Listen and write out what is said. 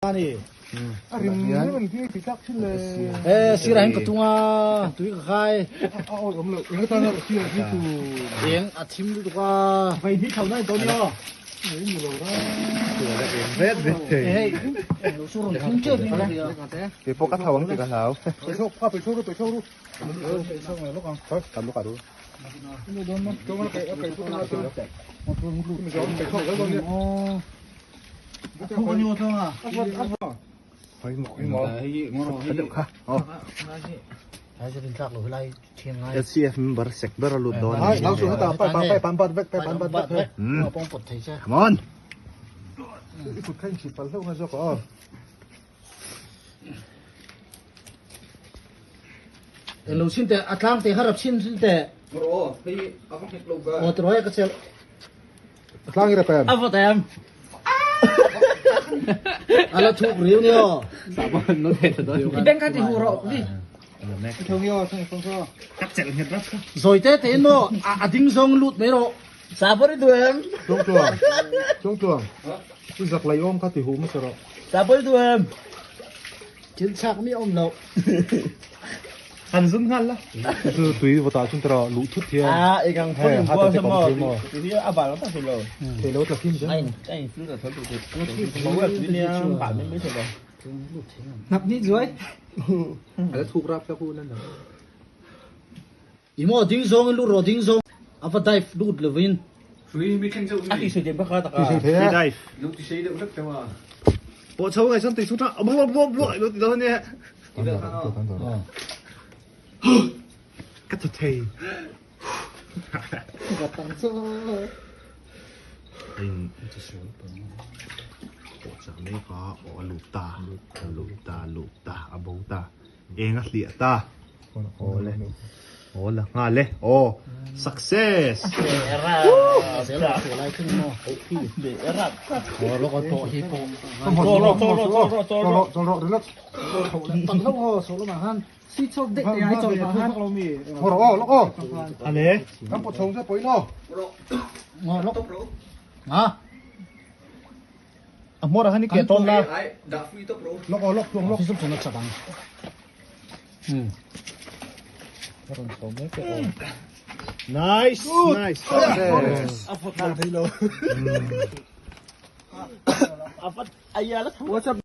Ani. A rim rim an ti ti tak thin le. E sira hin ka tunga tui ka khai. A awi awm lo. Eng atana sira hi tu. Eng a thim lutuk a. Vai hi thau nai to ni o. Ei ni lo ra. Vet vet thei. Hei lo su ron thum che ni lo. Ke pawh ka thau ang ti ka hlau. Pe chok kha pe chok ru pe chok ru. Pe chok ngai lok ang. Tam lok a ru. Ni don ma. Chok ma ke ke tu na tu. Mi zo pe chok lo ni. LCF member sek ber a lut dawn a ni. Come on. Lo chin teh a tlang te kha rap chin chin teh. Aw tiraw ka chelh. Tlang i rap em? A vawt em? A la thuk riu ni aw. I bank kha ti hu rawh di. Zawi te tein maw a ding zawng lut mai rawh. Sapawr i duh em? Chungtluang, chungtluang. I zak lei awm kha ti hu hmasa rawh. Sapawr i duh em? Thil chak mi awm lo. Han zun nghal la. Chu tui vawtah chuan tara luh thut hian. A i gang phone in buang sa maw. Ti hi a bal tak lo. Thei lo tla kim zel. Ai ai flu ta thol tu tu. Mo wa tui nia ba mai mai thei lo. Nap ni zuai. Ala thuk rap ta ku nan. I maw ding zawng in lut rawh ding zawng a va dive lut lovin. A ti sui dem kha taka. Free dive. Pawh chho ngai chuan tui chhung tha buah buah buah ilo ti dawn ania. Ka thaw thei. Pawh chak mek a aw a lut ta a lut ta a lut ta a bo ta. Eng a hliah ta. Awle. Awle nghal e. Aw. Success. Ale. A hmawr ah khan i keh tawn la. Lok aw lok tuang lok. Nice. Nice. A fot lo thei lo. A fot ayala. What's up?